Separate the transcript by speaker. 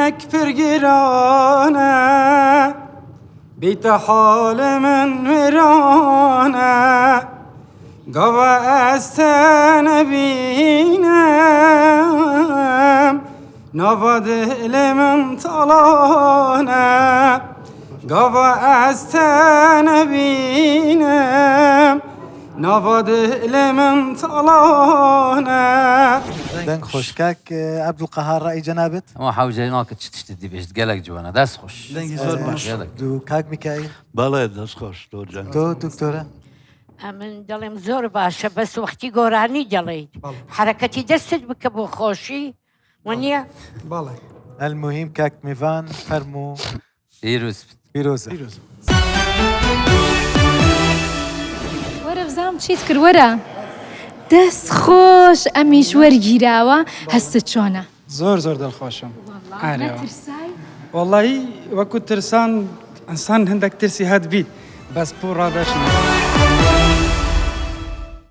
Speaker 1: برینك پرگرانه بیت حال من ویرانه گاوا از تن بینم ناوا دل من تالانه گاوا از تن بینم ناوا دل من تالانه
Speaker 2: دەنگ خۆش کاک عەبدولقەهار ڕەئی جەنابت؟
Speaker 3: ئەمە حەوجەی ناکە چ تشتت دی بێژت گەلەک جوانە دەست خۆش
Speaker 4: دەنگی زۆر باش
Speaker 3: گەلەک.
Speaker 2: دوو کاک میکائیل؟
Speaker 5: بەڵێ دەست خۆش زۆر جوان.
Speaker 2: تۆ دکتۆرە؟
Speaker 6: ئەمن دەڵێم زۆر باشە بەس وەختی گۆرانی دەڵێیت حەرەکەتی دەستت بکە بۆ خۆشی وەنیە؟
Speaker 1: بەڵێ.
Speaker 2: الموهیم کاک میڤان فەرموو.
Speaker 3: پیرۆز بێت.
Speaker 2: پیرۆزە.
Speaker 7: وەرە بزانم چیت کرد وەرە. دەست خۆش ئەمیش وەرگیراوە هەستت چۆنە؟
Speaker 1: زۆر زۆر دڵخۆشم.
Speaker 7: وەڵا نەترسای؟
Speaker 1: وەڵایی وەکو ترسان ئینسان هەندێک ترسی هەت بیت بەس پوڕ ڕادەش نەبوو.